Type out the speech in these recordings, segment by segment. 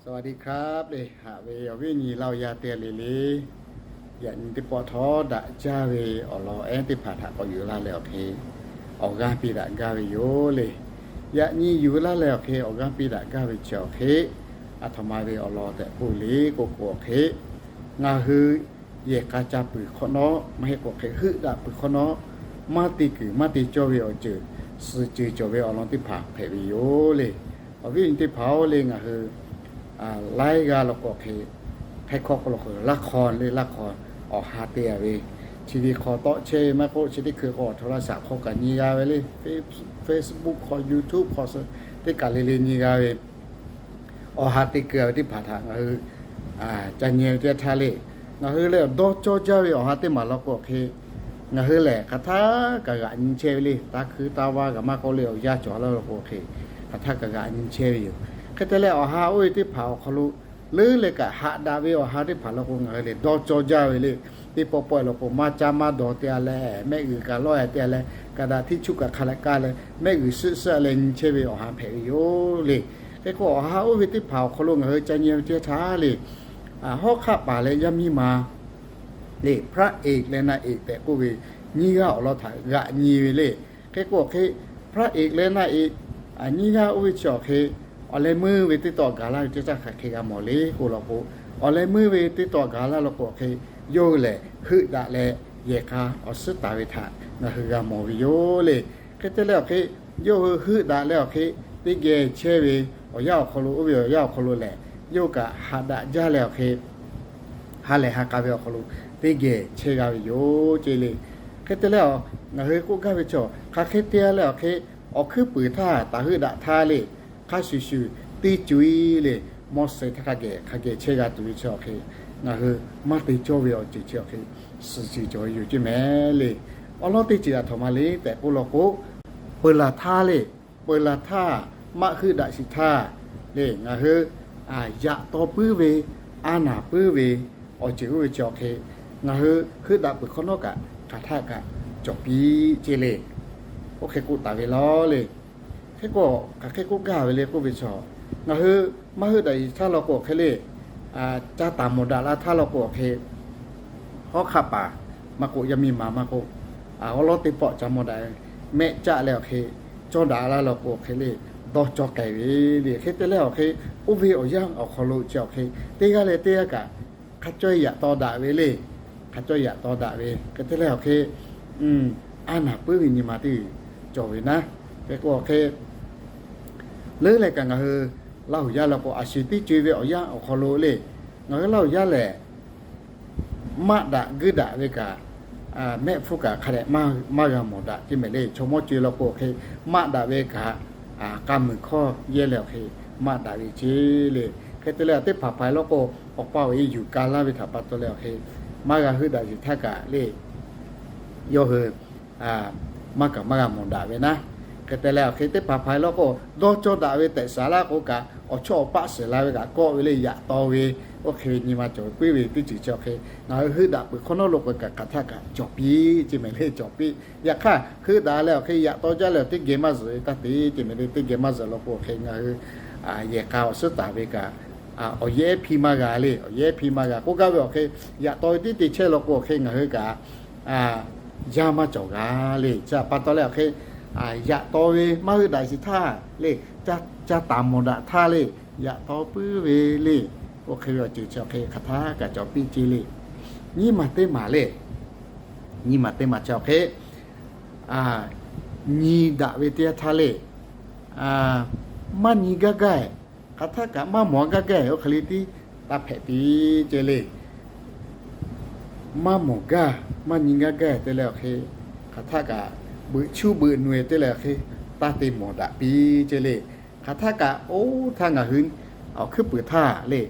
สวัสดีครับ le, haꞈ ve awˬ viˉ awˬ nyi Laˇ huˍ yaˇ teˇ g'aˇ le le, yaꞈ nyi teˇ pawˆ htawˇ daꞈ jaˇ ve awˬ lawn ehˉ teˇ hpaˍ htaꞈ k'awꞈ yuˬ laˇ leh awˬ hk'e, awˬ g'aˇ piˇ daꞈ gaˇ ve yoˬ le. Yaꞈ nyi yuˬ laˇ leh awˬ hk'e awˬ g'aˇ piˇ daꞈ gaˇ ve chi awˬ hk'e, aˬ htoꞈ ma ve awˬ lawn tehꞈ k'oˆ le k'oˆ k'o awˬ hk'e, ngaˬ hui yehˬ k'a ca peuˬ hk'awꞈ nawˉ, maˇ heˆ k'o hk'e heuˆ daꞈ peuˬ hk'awꞈ nawˉ, maˇ te kuiˬ maˇ te cawˇ ve awˬ ceuˬ, suhˍ ceuˬ cawˬ ve awˬ lawn teˇ hpaˍ hpehꞈ ve yoˬ le. Awˬ viˉ awˬ nyi teˇ hpaˍ-oˬ le, ngaˬ hui laiˉ g'aˇ law k'o hk'e, hk'e hk'awꞈ k'o law k'o laˇ hk'aw le, laˇ hk'aw awˬ ha te a ve, chi ve hk'aw tawˆ chehˇ ve maˇ k'oˆ, chi teˇ hkui k'o awˬ htoꞈ laˇ shaˍ hk'aw kaꞈ nyi g'a ve le, Facebook hk'aw, YouTube hk'aw suh teˇ kaˬ le le nyi g'a ve, awˬ ha te keu a ve teˇ hpaˍ htaꞈ ngaˬ hui ca nyi ve teˇ htaˇ le, ngaˬ hui lehˬ dawˇ cawˇ jaˇ ve awˬ ha teˇ maˬ law k'o hk'e, ngaˬ hui lehˬ hk'aˬ htaˇ kaꞈ g'aꞈ nyi chehˇ ve le. Taˇ hkuiˉ taˇ vaˇ kaꞈ maˇ k'oˆ le, awˬ yanˇ cawˬ laˇ law k'o hk'e, hk'aˬ htaˇ kaꞈ g'aꞈ nyi chehˇ ve yoˬ. Hk'e te leh awˬ ha oˇ ve teˇ hpaˍ awˬ hk'aw lo leuˉ leh kaꞈ haꞈ daꞈ ve awˬ ha teˇ hpaˍ law k'o ngaˬ hui lehˬ dawˇ cawˇ jaˇ ve le. Teˇ pawˆ pawehˇ law k'o maˇ caˇ maˇ dawˬ te a leh, mehˆ g'uiˬ kaꞈ lawˇ e te a leh, kaꞈ daꞈ htiˇ chuˇ kaꞈ hk'a leh kaˇ leh, mehˆ g'uiˬ suhˆ suhˆ leh nyi chehˇ ve awˬ ha hpehꞈ ve yoˬ le. Hk'e k'o awˬ ha oˇ ve teˇ hpaˍ awˬ hk'aw lo ngaˬ hui ca nyi ve teˇ htaˇ le, hawˉ hk'aˆ paˍ leh yaˇ miˇ ma le, พระเอก leh นางเอก tehꞈ k'oˆ ve nyiˇ g'aˇ awˬ lawn htaꞈ g'aꞈ nyi ve le. Hk'e k'o hk'e พระเอก leh นางเอก nyiˇ g'aˇ oˇ ve chi awˬ hk'e, awˬ leh meuˇ ve teˇ taw gaˬ laˇ ve teˇ caˇ hk'aˬ hk'e g'a mawˬ le k'oˆ law k'o, awˬ leh meuˇ ve teˇ taw gaˬ laˇ law k'o hk'e, yawˇ hui lehˬ heuˆ daꞈ leh yehˬ k'a awˬ suhˉ taˍ ve htaꞈ ngaˬ hui g'a mawˬ ve yoˬ le. Hk'e te leh awˬ hk'e, yawˇ hui heuˆ daꞈ leh awˬ hk'e, teˇ geh chehˇ ve awˬ yanˇ awˬ hk'aw lo, oˇ ve awˬ yanˇ awˬ hk'aw lo lehˬ, yawˇ hui kaꞈ haꞈ daꞈ jaˇ leh awˬ hk'e, ha lehˬ ha k'a ve awˬ hk'aw lo teˇ geh chehˇ g'a ve yoˬ ce le. Hk'e te leh, ngaˬ hui k'oˆ gaˇ ve chaw hk'aˬ hk'e te a leh awˬ hk'e, awˬ hkuiˉ puiˍ htaˇ taˍ heuˆ daꞈ htaˇ le, hk'a shuˍ shuˍ teˇ co e le, mawˇ suh htaˇ hk'a geh hk'a geh chehˇ g'a tuˬ ve chi awˬ hk'e, ngaˬ hui maˇ te cawˇ ve awˬ ceuˬ chi awˬ hk'e, suhˍ ceuˬ cawˬ ve yoˬ ce mehˍ le. Awˬ lawn teˇ ceuˬ aˬ htoꞈ ma le tehꞈ k'oˆ law k'o, peuˬ laˬ htaˇ le, peuˬ laˬ htaˇ, maˆ heuˆ daꞈ shiˍ htaˇ le, ngaˬ hui yaꞈ taw puiˉ ve, a naˍ puiˉ ve awˬ ceuˬ oˇ ve chi awˬ hk'e, ngaˬ hui heuˆ daꞈ peuˬ hk'awꞈ nawˉ kaꞈ hk'aˬ htaˆ kaꞈ cawˬ piˇ ce le. Oˇ hk'e k'oˆ taˍ ve law le. Hk'e k'o hk'aˬ hk'e k'oˆ gaˇ ve le k'oˆ ve chaw, ngaˬ hui maˇ heuˆ daꞈ shiˍ htaˇ law k'o awˬ hk'e le, ca taˍ mawˬ daꞈ la htaˇ law k'o awˬ hk'e, hawˉ hk'aˆ paˍ maˇ k'oˆ, yaˇ miˇ ma maˇ k'oˆ, awˬ lawn teˇ pawˆ ca mawˬ daꞈ, mehˆ caˆ leh awˬ hk'e, cawˇ daꞈ la law k'o awˬ hk'e le, dawˇ cawˇ k'ai ve le. Hk'e te leh awˬ hk'e, oˇ ve awˬ yanˇ awˬ hk'aw lo chi awˬ hk'e, teˇ g'aˇ leh teˇ g'aˇ kaꞈ hk'a cawˇ yaꞈ taw daꞈ ve le. Hk'a cawˇ yaꞈ taw daꞈ ve hk'e te leh awˬ hk'e, a naˍ puiˉ ve nyi ma teˇ cawˬ ve naˉ. Hk'e k'o awˬ hk'e, leuˉ leh kaꞈ ngaˬ hui Laˇ huˍ yaˇ law k'o, a shu teˇ co e ve awˬ yanˇ awˬ hk'aw lo le, ngaˬ hui Laˇ huˍ yaˇ lehˬ, maˆ daꞈ guiˇ daꞈ ve kaꞈ, mehˆ hpfuhˇ kaꞈ hk'a dehꞈ maˇ g'a mawˬ daꞈ ce mehˍ le. Chaw mawˇ co e law k'o awˬ hk'e, maˆ daꞈ ve kaꞈ, k'a muiˬ hkawˇ yehˇ leh awˬ hk'e, maˆ daꞈ ve ce le. Hk'e te leh teˇ hpaˍ hpaˍ law k'o, awˬ pa awˬ e yuˬ ka laˇ ve htaꞈ pa taw leh awˬ hk'e, maˇ g'a heuˆ daꞈ shiˍ htaˇ kaꞈ le, yawˇ hui maˇ kaꞈ maˇ g'a mawˬ daꞈ ve naˉ. Hk'e te leh awˬ hk'e teˇ hpaˍ hpaˍ law k'o, dawˇ cawˇ daꞈ ve tehꞈ shaˍ laˇ k'o kaꞈ, awˬ chawˇ awˬ paˆ shiˍ la ve kaꞈ kawˆ ve le, yaꞈ taw ve, oˇ hk'e ve nyi ma cawˬ ve puiˉ ve teˇ ceuˬ chi awˬ hk'e, ngaˬ hui heuˆ daꞈ peuˬ hk'awꞈ nawˉ lo k'o kaꞈ hk'aˬ htaˆ kaꞈ cawˬ piˇ ce mehˍ le, cawˬ piˇ. Yaꞈ hk'aˇ heuˆ daꞈ leh awˬ hk'e yaꞈ taw jaˇ leh awˬ teˇ geh maˇ zuhꞈ ve taˇ te ce mehˍ le. Teˇ geh maˇ zuhꞈ law k'o awˬ hk'e ngaˬ hui yehˬ k'a awˬ suhˉ taˍ ve kaꞈ, awˬ yehˉ hpiˇ maˇ g'a le, awˬ yehˉ hpiˇ maˇ g'a k'oˆ gaˇ ve awˬ hk'e, yaꞈ taw ve tiˉ te chehˇ law k'o awˬ hk'e ngaˬ hui kaꞈ yaˇ maˇ cawˬ g'a le. Chi pa taw leh awˬ hk'e, yaꞈ taw ve maˇ heuˆ daꞈ shiˍ htaˇ le, ca taˍ mawˬ daꞈ htaˇ le, yaꞈ taw puiˉ ve le, oˇ hk'e ve awˬ ceuˬ chi awˬ hk'e hk'aˬ htaˆ kaꞈ cawˬ piˇ ce le. Nyiˇ maˬ teˇ maˬ le, nyiˇ maˬ teˇ maˬ chi awˬ hk'e, nyi daꞈ ve teˇ yanˇ htaˇ le, maˇ nyi gaˇ gaˇ, hk'aˬ htaˆ kaꞈ maˇ mawˬ gaˇ gaˇ, oˇ hk'e le tiˉ taˇ hpehꞈ piˇ ce le. Maˇ mawˬ gaˇ, maˇ nyi gaˇ gaˇ te leh awˬ hk'e, hk'aˬ htaˆ kaꞈ beuꞈ chuˇ beuꞈ nu e te leh awˬ hk'e, taˇ te mawˬ daꞈ piˇ ce le. Hk'aˬ htaˆ kaꞈ oˇ htaˇ ngaˬ hui awˬ hkuiˉ puiˍ htaˇ le,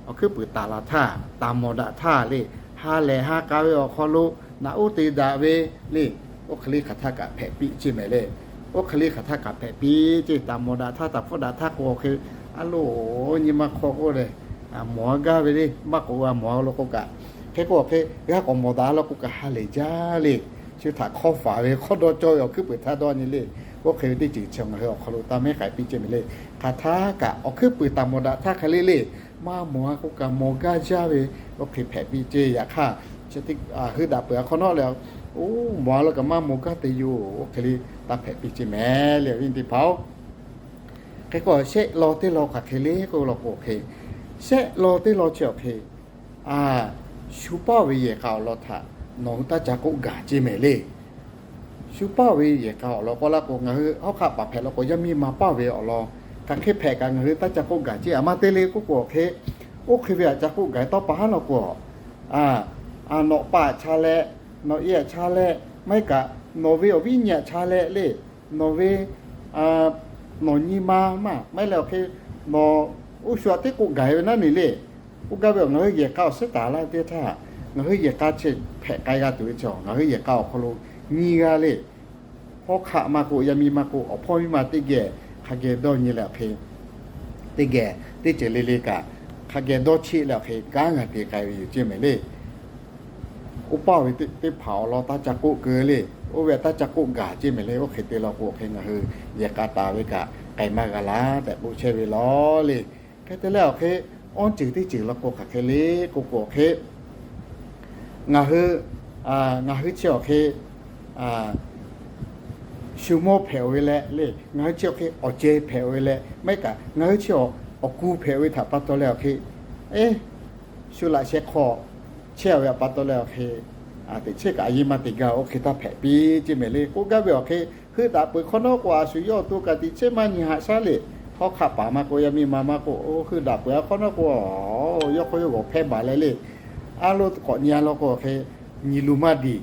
awˬ hkuiˉ puiˍ taˍ la htaˇ, taˍ mawˬ daꞈ htaˇ le, ha lehˬ ha k'a ve awˬ hk'aw lo naꞈ uˉ te daꞈ ve le, oˇ hk'e le hk'aˬ htaˆ kaꞈ hpehꞈ piˇ ce mehˍ le. Oˇ hk'e le hk'aˬ htaˆ kaꞈ hpehꞈ piˇ ce, taˍ mawˬ daꞈ htaˇ, taˍ hpfuhˆ daꞈ htaˇ k'o awˬ hk'e, a loˬ, nyi ma hk'aw k'oˆ leh, mawˬ gaˇ ve le, maˇ k'oˆ g'a mawˬ law k'o kaꞈ, hk'e k'o awˬ hk'e g'a k'awꞈ mawˬ daꞈ law k'o kaꞈ ha lehˬ jaˇ le. Chi htaꞈ hk'awˇ faˍ ve hk'awˇ dawˇ cawˇ ve awˬ hkuiˉ puiˍ htaˇ dawˇ nyi le. Oˇ hk'e ve teˇ ceuˬ chi ngaˬ hui awˬ hk'aw lo taˇ mehˉ k'ai piˇ ceˇ mehˍ le. Hk'aˬ htaˇ kaꞈ awˬ hkuiˉ puiˍ taˍ mawˬ daꞈ htaˇ hk'e le le, maˇ mawˬ a k'oˆ kaꞈ mawˬ gaˇ jaˇ ve, oˇ hk'e hpehꞈ piˇ ceˇ. Yaꞈ hk'aˇ, chi teˇ heuˆ daꞈ peuˬ a hk'awꞈ nawˉ leh, oˇ mawˬ a la kaꞈ maˇ mawˬ gaˇ te yoˬ. Oˇ hk'e le taˇ hpehꞈ piˇ ceˇ mehˍ le, awˬ viˉ teˇ hpaˍ-oˬ. Hk'e k'o shehˆ law teˇ law hk'aˬ hk'e le k'oˆ law k'o hk'e, shehˆ law teˇ law chi awˬ hk'e, a, shu paˇ ve yehˬ k'a awˬ lawn htaꞈ nawˬ hui taˇ ca k'oˆ gaˬ ceˇ mehˍ le. Shu paˇ ve yehˬ k'a awˬ lawn k'oˆ laˇ k'o, ngaˬ hui hawˉ hk'aˆ paˍ hpehꞈ law k'o, yaˇ miˇ ma paˇ ve awˬ lawn hk'aˬ hk'e hpehꞈ kaꞈ ngaˬ hui taˇ ca k'oˆ gaˬ ceˇ. A ma te le k'oˆ k'o hk'e, oˇ hk'e ve htaꞈ ca k'oˆ gaˬ tawˇ pa haˉ law k'o, a, nawˬ pa aꞈ cha leh, nawˬ e aꞈ cha leh, maˇ heˆ kaꞈ nawˬ ve awˬ viˉ nyi aꞈ cha leh le, nawˬ ve, nawˬ nyi ma maˇ maˇ heˆ leh awˬ hk'e, nawˬ oˇ shu aꞈ teˉ k'oˆ gaˬ ve naˉ ne le. K'oˆ gaˇ ve awˬ, ngaˬ hui yehˬ k'a awˬ suhˉ taˍ laˇ teˇ htaˇ, ngaˬ hui yehˬ k'a chi hpehꞈ k'ai g'a tuˬ ve chi ngaˬ hui yehˬ k'a awˬ hk'aw lo nyi g'a le. Hawˉ hk'aˆ maˇ k'oˆ, yaˇ miˇ maˇ k'oˆ, awˬ hpawˇ miˇ ma teˇ geh hk'a geh dawˇ nyi leh awˬ hk'e, teˇ geh teˇ ceuˬ le le kaꞈ hk'a geh dawˇ cheˆ leh awˬ hk'e kanˉ g'a te k'ai ve yoˬ ceˇ mehˍ le. Oˇ paˇ ve teˇ hpaˍ awˬ lawn taˇ ca k'oˆ keu le. Oˇ ve taˇ ca k'oˆ gaˬ ceˇ mehˍ le. Oˇ hk'e te law k'o hk'e ngaˬ hui yehˬ k'a taˍ ve kaꞈ k'ai maˇ g'a laˇ tehꞈ k'oˆ chehˇ ve law le. Hk'e te leh awˬ hk'e, awˬ ceuˬ teˇ ceuˬ law k'o hk'aˬ hk'e le k'oˆ k'o hk'e, ngaˬ hui, ngaˬ hui chi awˬ hk'e shu mawˇ hpehꞈ-oˬ ve leh le, ngaˬ hui chi awˬ hk'e awˬ ceh hpehꞈ-oˬ ve leh, maˇ heˆ kaꞈ ngaˬ hui chi awˬ, awˬ ku hpehꞈ-oˬ ve htaꞈ pa taw leh awˬ hk'e, eˬ, shu laꞈ sheh hk'aw chehˇ-a ve htaꞈ pa taw leh awˬ hk'e, teꞈ chehˇ kaꞈ a yeˇ maˇ te gaˇ, oˇ hk'e taˇ hpehꞈ piˇ ceˇ mehˍ le. K'oˆ gaˇ ve awˬ hk'e, heuˆ daꞈ peuˬ hk'awꞈ nawˉ k'o, a shu yawˇ awˬ to kaꞈ teꞈ chehˇ maˇ nyi haꞈ shaˉ le. Hawˉ hk'aˆ paˍ maˇ k'oˆ, yaˇ miˇ ma maˇ k'oˆ, oˇ heuˆ daꞈ peuˬ a hk'awꞈ nawˉ k'o, yawˇ hk'aw yawˇ g'awˬ hpehˇ baˬ leh le. A lo k'awꞈ nyi a law k'o hk'e, nyi lu maˇ diˬ,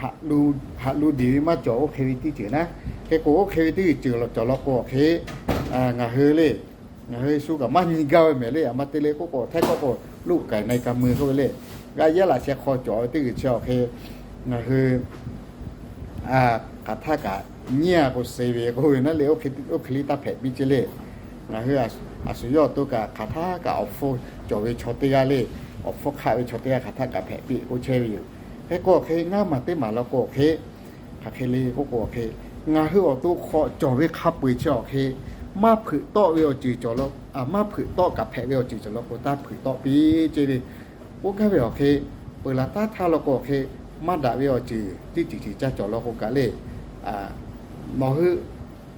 haꞈ lu diˬ ve maˇ cawˬ, oˇ hk'e ve teˇ ceuˬ naˉ. Hk'e k'o oˇ hk'e ve teˇ ceuˬ cawˬ law k'o hk'e, ngaˬ hui le, ngaˬ hui shu kaꞈ maˇ nyi gaˇ ve mehˍ le. A ma te le k'oˆ k'o, htaiˇ kawˆ k'o ลูกไก่ในกำมือ k'oˆ ve le. G'a yehˇ laꞈ sheh hk'aw cawˬ ve teˇ ceuˬ chi awˬ hk'e, ngaˬ hui hk'aˬ htaˇ kaꞈ nyiˇ a k'o se ve k'oˆ ve naˉ le. Oˇ hk'e le taˇ hpehꞈ piˇ ceˇ le. Ngaˬ hui a shu yawˇ awˬ to kaꞈ hk'aˬ htaˇ kaꞈ awˬ hpfuhˇ cawˬ ve chaw teˇ g'aˇ le, awˬ hpfuhˇ hk'aˆ ve chaw teˇ g'aˇ hk'aˬ htaˇ kaꞈ hpehꞈ piˇ k'oˆ chehˇ ve yoˬ. Hk'e k'o hk'e ngaˇ maˬ teˇ maˬ law k'o hk'e, hk'aˬ hk'e le k'oˆ k'o hk'e, ngaˬ hui awˬ to hk'aw cawˬ ve hk'a peu-eˬ chi awˬ hk'e, maˇ hpeuꞈ tawˆ ve awˬ ceuˬ cawˬ law, maˇ hpeuꞈ tawˆ kaꞈ hpehꞈ ve awˬ ceuˬ cawˬ law k'o taˇ hpeuꞈ tawˆ piˇ ceˇ le. K'oˆ gaˇ ve awˬ hk'e, peuˬ laˬ taˉ htaˇ law k'o hk'e, maˇ daꞈ ve awˬ ceuˬ teˇ ceuˬ ceuˬ ca cawˬ law k'o kaꞈ le, nawˬ hui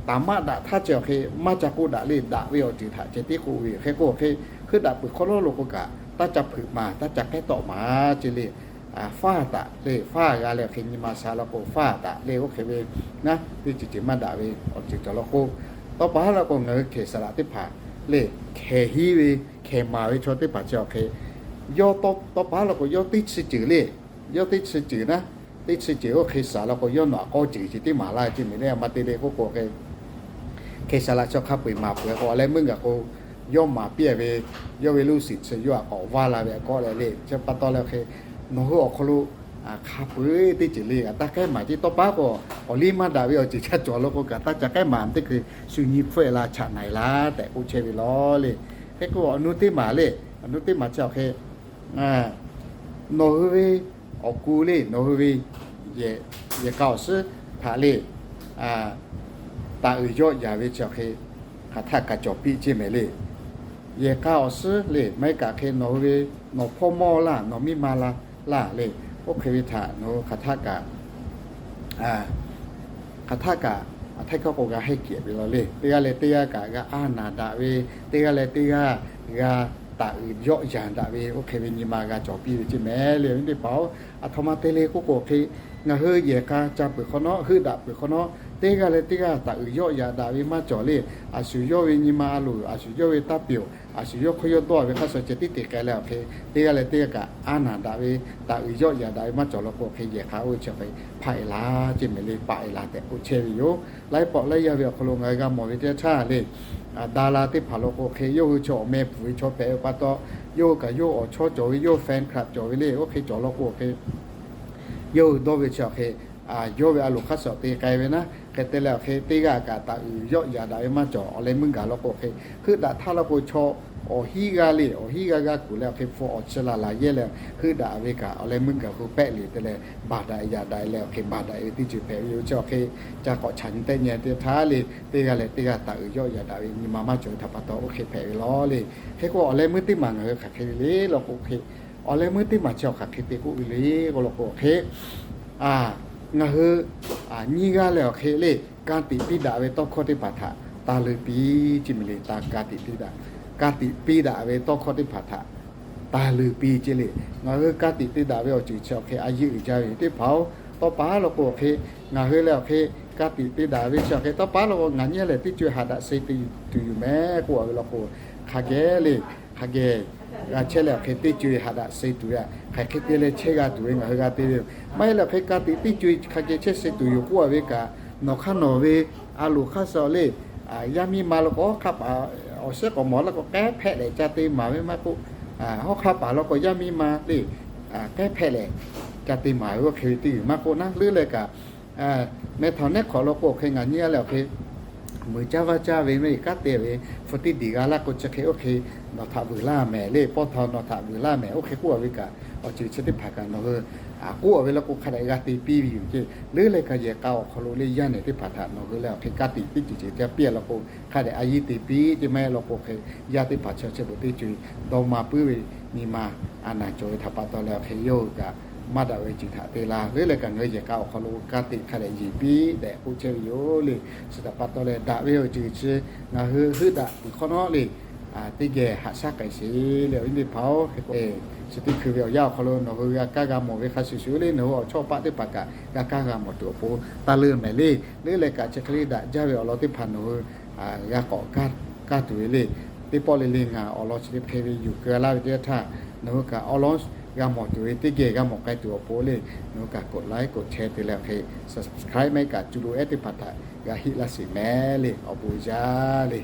taˍ maˇ daꞈ htaˇ ceh awˬ hk'e maˇ ca k'oˆ daꞈ le. Daꞈ ve awˬ ceuˬ htaꞈ ceh tiˉ k'oˆ ve yoˬ. Hk'e k'o hk'e, heuˆ daꞈ peuˬ hk'awꞈ nawˉ lo k'o kaꞈ taˇ ca hpeuꞈ maˍ, taˇ ca k'ehˉ tawˆ maˍ ceˇ le. Faˇ taˍ le, faˇ g'a leh awˬ hk'e nyi ma sha law k'o faˇ taˍ le. Oˇ hk'e ve naˉ teˇ ceuˬ ceuˬ maˇ daꞈ ve awˬ ceuˬ cawˬ law k'o, tawˇ pa haˉ law k'o ngaˬ hui hkehˬ saˍ laꞈ teˇ hpaˍ le, hkehˬ hiˉ ve, hkehˬ maˍ ve chaw teˇ hpaˍ chi awˬ hk'e, yawˇ tawˇ pa haˉ law k'o yawˇ teˇ chi ceuˬ le, yawˇ teˇ chi ceuˬ naˉ, teˇ chi ceuˬ oˇ hk'e saˍ law k'o yawˇ nawˬ aꞈ k'awˇ ceuˬ ceuˬ teˇ maˍ laˇ ceˇ mehˍ le. A ma te le k'oˆ k'o hk'e, hkehˬ saˍ laꞈ chi hk'a peu-eˬ maˍ peuˬ k'o, a leh meuˇ gaˬ k'o, yawˇ maˍ piˇ ve, yawˇ ve ลูกศิษย์ chi yawˇ aꞈ k'awꞈ vaˇ la ve a k'awꞈ leh le. Chi pa taw leh hk'e, nawˬ hui awˬ hk'aw lo hk'a peu-eˬ teˇ ceuˬ le kaꞈ taˇ k'ehˉ maˍ ceˇ. Tawˇ pa k'o, awˬ liˇ maˇ daꞈ ve awˬ ceuˬ ca cawˬ law k'o kaꞈ taˇ ca k'ehˉ maˍ teˇ hkui shu nyi hpfuhˆ-e la chaꞈ na-e la tehꞈ k'oˆ chehˇ ve law le. Hk'e k'o awˬ nu teˇ maˬ le, awˬ nu teˇ maˬ chi awˬ hk'e, nawˬ hui ve awˬ ku le, nawˬ hui ve yehˬ k'a awˬ suhˉ htaꞈ le, taˍ uiˍ yawˆ yaˍ ve chi awˬ hk'e, hk'aˬ htaˆ kaꞈ cawˬ piˇ ceˇ mehˍ le. Yehˬ k'a awˬ suhˉ le, maˇ heˆ kaꞈ hk'e nawˬ hui ve, nawˬ hpawˇ mawˇ laˇ, nawˬ miˇ ma la laˇ le, oˇ hk'e ve htaꞈ nawˬ hui hk'aˬ htaˆ kaꞈ hk'aˬ htaˆ kaꞈ, a htaiˇ hkawˇ k'o g'a hehˆ kehꞈ ve law le. Teˇ g'aˇ leh teˇ g'aˇ kaꞈ g'a a naˍ daꞈ ve, teˇ g'aˇ leh teˇ g'aˇ g'a taˍ uiˍ yawˆ yaˍ daꞈ ve, oˇ hk'e ve nyi ma g'a cawˬ piˇ ve ceˇ mehˍ le. Awˬ viˉ teˇ hpaˍ-oˬ, aˬ htoꞈ ma te le k'oˆ k'o hk'e, ngaˬ hui yehˬ k'a ca peuˬ hk'awꞈ nawˉ, heuˆ daꞈ peuˬ hk'awꞈ nawˉ, teˇ g'aˇ leh teˇ g'aˇ taˍ uiˍ yawˆ yaˍ daꞈ ve maˇ cawˬ le. A shu yawˇ ve nyi ma a loˍ, a shu yawˇ ve taˇ peuˬ-oˬ, a shu yawˇ hk'aw yawˇ dawˇ ve hk'a shuˍ ceh tiˉ te k'ai leh awˬ hk'e, teˇ g'aˇ leh teˇ g'aˇ kaꞈ a naˍ daꞈ ve, taˍ uiˍ yawˆ yaˍ daꞈ ve maˇ cawˬ law k'o hk'e, yehˬ k'a oˇ ve chi hk'e hpaˆ-e la ceˇ mehˍ le, paˆ-e la tehꞈ k'oˆ chehˇ ve yoˬ. Laiˉ pawˆ laiˉ yaˇ ve awˬ hk'aw lo ngaˬ hui g'a mawˬ ve teˇ yanˇ htaˇ le, daˍ laˍ teˇ hpaˍ law k'o hk'e, yawˇ hui chi awˬ meh pfuhˍ ve chaw hpehꞈ ve pa taw, yawˇ hui kaꞈ yawˇ awˬ chawˇ cawˬ ve, yawˇ hui fan club cawˬ ve le, oˇ hk'e cawˬ law k'o hk'e, yawˇ hui dawˇ ve chi awˬ hk'e, yawˇ ve a loˍ hk'a shuˍ te k'ai ve naˉ. Hk'e te leh awˬ hk'e, teˇ g'aˇ kaꞈ taˍ uiˍ yawˆ yaˍ daꞈ ve maˇ cawˬ. Awˬ leh meuˇ gaˬ law k'o hk'e, heuˆ daꞈ htaˇ law k'o chaw awˬ hinˉ g'aˇ le, awˬ hinˉ g'aˇ g'aˇ kuˬ leh awˬ hk'e hpu awˬ chi laˬ laˬ yehˇ leh heuˆ daꞈ ve kaꞈ, awˬ leh meuˇ gaˬ hui pehˆ le te leh, baˬ daꞈ yaꞈ daꞈ leh awˬ hk'e baˬ daꞈ ve teˇ ceuˬ hpehꞈ ve yoˬ. Chi awˬ hk'e ca k'awꞈ chaꞈ nyi tehˆ nyi teˇ htaˇ le, teˇ g'aˇ leh teˇ g'aˇ taˍ uiˍ yawˆ yaꞈ daꞈ ve nyi ma maˇ cawˬ ve htaꞈ pa taw oˇ hk'e hpehꞈ ve law le. Hk'e k'o awˬ leh meuˇ teˇ maˬ ngaˬ hui hk'aˬ hk'e ve le law k'o hk'e, awˬ leh meuˇ teˇ maˬ chi awˬ hk'aˬ hk'e te k'oˆ ve le k'o law k'o hk'e, ngaˬ hui nyiˇ g'aˇ leh awˬ hk'e le, ka tiꞈ piˇ daꞈ ve tawˇ hkawˇ teˇ hpaˍ htaꞈ taˇ leunˇ piˇ ceˇ mehˍ le. Taˇ ka tiꞈ piˇ daꞈ, ka tiꞈ piˇ daꞈ ve tawˇ hkawˇ teˇ hpaˍ htaꞈ taˇ leunˇ piˇ ceˇ le. Ngaˬ hui ka tiꞈ te daꞈ ve awˬ ceuˬ chi awˬ hk'e a yeˇ uiˍ jaˇ ve teˇ hpaˍ-oˬ, tawˇ pa law k'o awˬ hk'e, ngaˬ hui leh awˬ hk'e ka tiꞈ te daꞈ ve chi awˬ hk'e tawˇ pa law k'o, ngaˬ nyiˇ g'aˇ leh teˇ co-e haꞈ daꞈ suh tuˬ yoˬ mehˍ k'oˆ a ve law k'o, hk'a geh le, hk'a geh g'a chehˇ leh awˬ hk'e teˇ co-e haꞈ daꞈ suh tuˬ ve hk'aˬ hk'e te leh chehˇ g'a tuˬ ve ngaˬ hui g'a te ve yoˬ. Maˇ heˆ leh awˬ hk'e ka tiꞈ teˇ co-e hk'a geh chehˇ suh tuˬ yoˬ k'oˆ a ve kaꞈ, nawˬ hk'aˇ nawˬ ve a loˍ hk'aˇ suh le, yaˇ miˇ ma law k'o hawˉ hk'aˇ paˍ awˬ shehˉ k'awꞈ mawˬ laˇ k'o k'ehˉ hpehꞈ leh ca te maˍ ve maˇ k'oˆ, hawˉ hk'aˇ paˍ law k'o yaˇ miˇ ma le, k'ehˉ hpehꞈ leh ca te maˍ ve oˇ hk'e ve teˇ g'uiˬ maˇ k'oˆ naˉ leuˉ leh kaꞈ, meh htawnˍ nehˉ hk'awꞈ law k'o awˬ hk'e ngaˬ nyiˇ g'aˇ leh awˬ hk'e muiˬ caˇ vaˇ caˇ ve mehˍ kaˉ te ve hpu teˇ diˬ g'a laˇ k'o chi hk'e oˇ hk'e nawˬ htaꞈ vuiˬ laˇ mehˍ le, pawˇ htaw nawˬ htaꞈ vuiˬ laˇ mehˍ oˇ hk'e k'oˆ a ve kaꞈ, awˬ ceuˬ chi teˇ hpaˍ kaꞈ nawˬ hui k'oˆ a ve law k'o hk'a dehꞈ g'a te piˇ ve yoˬ ceˇ. Leuˉ leh kaꞈ yehˬ k'a awˬ hk'aw lo le yaˇ nehˬ teˇ hpaˍ htaꞈ nawˬ hui leh awˬ hk'e ka tiꞈ teˇ ceuˬ ceuˬ ca piˇ a law k'o hk'a dehꞈ a yeˇ te piˇ ceˇ. Maˇ heˆ law k'o hk'e yaˇ teˇ hpaˍ chi chi beuꞈ teˇ co-e dawˇ ma puiˉ ve nyi ma a naˍ cawˬ ve htaꞈ pa taw leh awˬ hk'e yawˇ hui kaꞈ maˇ daꞈ ve ceuˬ htaꞈ te la. Leuˉ leh kaꞈ ngaˬ hui yehˬ k'a awˬ hk'aw lo ka tiꞈ hk'a dehꞈ yeˬ piˇ tehꞈ k'oˆ chehˇ ve yoˬ le. Chi htaꞈ pa taw leh daꞈ ve awˬ ceuˬ chi ngaˬ hui heuˆ daꞈ tuˬ hk'awꞈ nawˉ le, teˇ geh haꞈ shaˉ k'ai sheˍ le awˬ viˉ teˇ hpaˍ-oˬ. Hk'e k'o, chi teˇ hkui ve awˬ yanˇ awˬ hk'aw lo nawˬ hui g'a kaˇ g'a mawˬ ve hk'a shuˍ shuˍ le nawˬ hui awˬ chawˇ paˆ teˇ hpaˍ kaꞈ g'a kaˇ g'a mawˬ tuˬ awˬ pon taˇ leunˇ mehˍ le. Leuˉ leh kaꞈ chi hk'e le daꞈ jaˇ ve awˬ lawn teˇ hpaˍ nawˬ hui g'a k'awꞈ kaˇ tuˬ ve le. Teˇ pawˆ le le ngaˬ awˬ lawn chi teˇ hk'e ve yuˬ keu laˇ ve teˇ yanˇ htaˇ, nawˬ hui kaꞈ awˬ lawn g'a mawˬ tuˬ ve teˇ geh g'a mawˬ k'ai tuˬ awˬ pon le, nawˬ hui kaꞈ กดไลค์ กดแชร์ te leh hk'e subscribe maˇ heˆ kaꞈ cuˇ lo ehˉ teˇ hpaˍ htaꞈ g'a heˆ laˇ sheˍ mehˍ le awˬ bon jaˇ le.